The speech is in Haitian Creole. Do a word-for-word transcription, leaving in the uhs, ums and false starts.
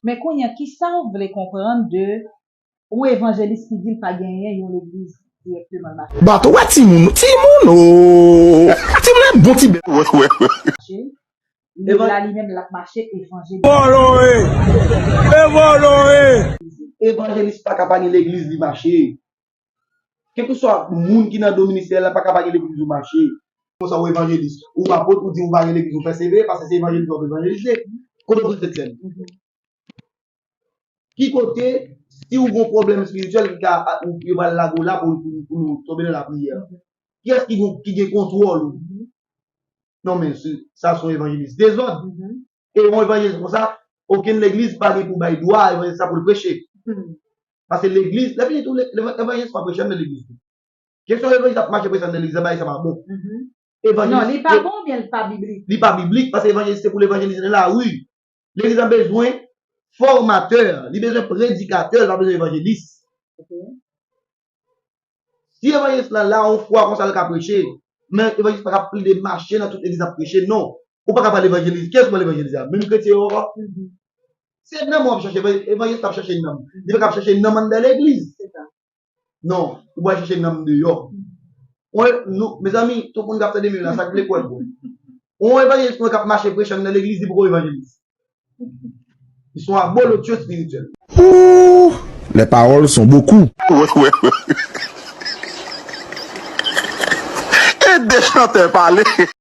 Men kounye a, kisa w vle konprann de yon evanjelis ki di l pa genyen yon legliz dirèkteman l mache? Bat ou wè timoun, timoun o! Timoun e bon ti bèt. Mache. Li la li menm l ap mache evanjelis. Vòlò e! E vòlò e! Evanjelis pa ka pa gen legliz li mache. Kèlkeswa moun ki nan do ministè la pa ka pa gen legliz ou mache. Konsa ou evanjelis, ou apot, ou di ou pa gen legliz ou pèsevere, paske se evanjelis w ap evanjelize. Kote w pran tèt sèn? Ki kote, si w gon pwoblèm espirityèl ki ka, ou, yo pral lage w la pou, pou, pou nou tonbe nan lapriyè? Kiyès ki gon, ki gen kontwòl ou? Non, men se, sa se yon evanjelis dezòd. E yon evanjelis konsa, okenn legliz pa gen pou bay dwa evanjelis sa pou l preche. Paske legliz, lè fini tou, le- le- evanjelis pa preche anndan legliz tou. Kesyon evanjelis ap mache preche anndan legliz la, bagay sa pa bon. Evanjelis Non, li pa bon oubyen li pa biblik? Li pa biblik, paske evanjelis se pou l evanjelize nan lari. Legliz la bezwen fòmatè, li bezwen predikatè, li pa bezwen evanjelis. Si evanjelis la la, yon fwa konsa l ka preche, men evanjelis pa ka plede mache nan tout legliz ap preche, non. Ou pa ka pale evanjelis. Kiyès pale evanjelis la? Menm kretyen yo ankò? Se nanm w ap chache. Evanjelis ap chache nanm. Li pa ka ap chache nanm anndan legliz. Non, ou pral chache nanm deyò. Mwen, nou, mezanmi, tout moun k ap tande m yo la, sa k vle kwè l bon. Yon evanjelis mwen k ap mache preche anndan legliz, li poko evanjelis. Ils sont abolotyo espirityèl. Ouh, les paroles sont beaucoup. E de chantè pale.